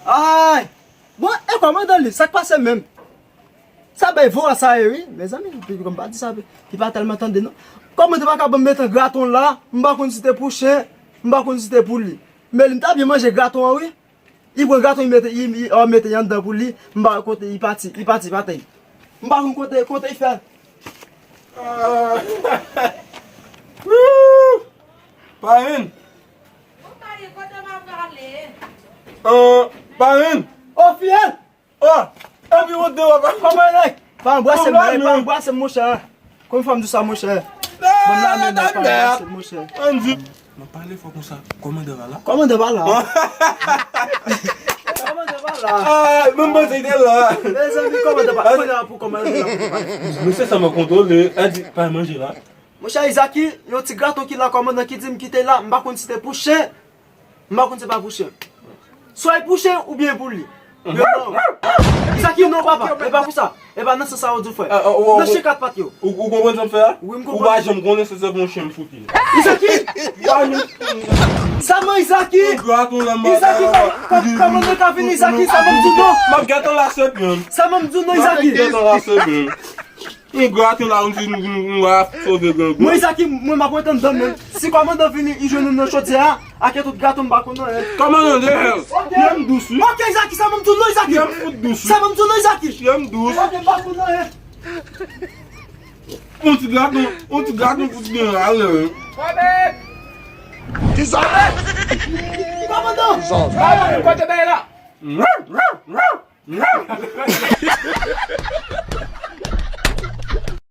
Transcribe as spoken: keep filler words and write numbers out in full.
Ay! Bon, e kòmandan li, sa k pase menm? Sa bay voa sa ye, wi. Mezanmi, pi kòm pa di sa, pi pa tèlman tande, non. Kòmandan pa ka ban m met an graton la, m pa konn si te pou chen, m pa konn si te pou li. Men li, m ta byen manje graton an, wi. Li pran graton, li mete, li, li, oh, mete anndan pou li, m pa kote, li pati, li pati, pa tande. M pa konn kote, kote li fè. Ah. Wouh! Parenn. Ou pa ye kote m ap prale. Ah, parenn. Oh, fiyèl! Oh, epi ou te wè pa. Kòman e? Pa anbrase m, non, pa anbrase m, monchè. Kòman fò m di sa, monchè? Bon, la, men, non, pa anbrase m, monchè. Ann di. M ap pale fò konsa. Kòmandan pa la. Kòmandan pa la. Kòmandan pa la. Ah, menm panse li te la. Mezanmi, kòmandan pa la. Kòmandan pa la pou kòmandan pa la. Mesye sa mwen kontwole. Ann di, pa manje la. Monchè Izaki, yon ti graton ki la, kòmandan ki di m kite la, m pa konn si te pou chen. M pa konn se pa pou chen. Swa e pou chen oubyen pou li. Izaki, non, papa, e pa pou sa. E pa nan sans sa ou di, frè. Nan chen kat pat yo. Ou, ou konprann sa m fè a? Wi, m konprann. Ou pa janm konnen se se pou yon chen m fout li. Izaki! Sa man Izaki! Izaki, kòman, kòman, kòman nou ka vini, Izaki? Sa man m di non. M ap gate la sèt menm. Sa man m di non, Izaki. M ap gate la sèt menm. Nou graton la, nou di nou, nou, nou va sove grangou. Mwen, Izaki, mwen, m ap ret anndan menm. Si kòmandan vini, li jwenn nou nan chodyè a, ak tout graton, m pa konn anyen. Kòmandan, de hèl. Ok. Fè m dous, wi. Ok, Izaki, sa m di w non, Izaki. Fè m fout dous, wi. Sa m di w non, Izaki. Fè m dous. Ok, m pa konn anyen. On ti graton, on ti graton pou ti gen rale, wi. Kòmandan! Kote bay la?